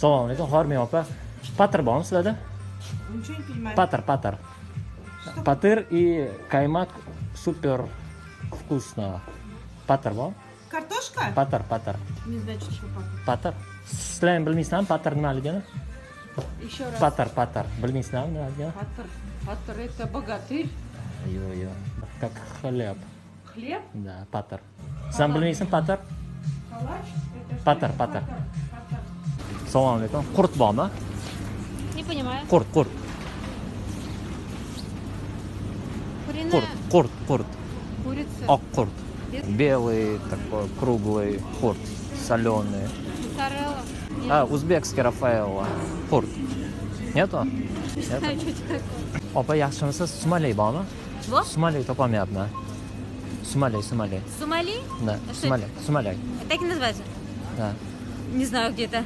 Assalomu alaykum, Hormang opa. Patir bormi sizlarda? Ничего не понимаю. Patir, patir. Patir и kaymak супер вкусно. Patir bor? Картошка? Patir, patir. Не знаю, что такое патер. Patir. Sizlar ham bilmaysizlarmi patir nimaligini? Еще раз. Patir, patir. Bilmaysizlarmi nimaligini? Патер. Патер — это богатырь. Yo'q, yo'q. Как хлеб. Хлеб? Да, patir. Siz ham bilmaysizmi patir? Калач? Это что? Patir, patir. Патер. Assalomu alaykum. Qurt bormi? Не понимаю. Qurt, qurt. Куриная Qurt, qurt, qurt. курица. Oq qurt. Белый такой круглый qurt, соленый. Моцарелла. Нет, А, узбекский Рафаэлло. Qurt. Нету? не знаю, что это такое. Opa, yaxshimisiz? Sumalak bormi? Bor. Sumalak topolmayapman. Sumalak, sumalak. Сомали? Да, А что sumalak, sumalak. Так и называется? Да. Не знаю, где это.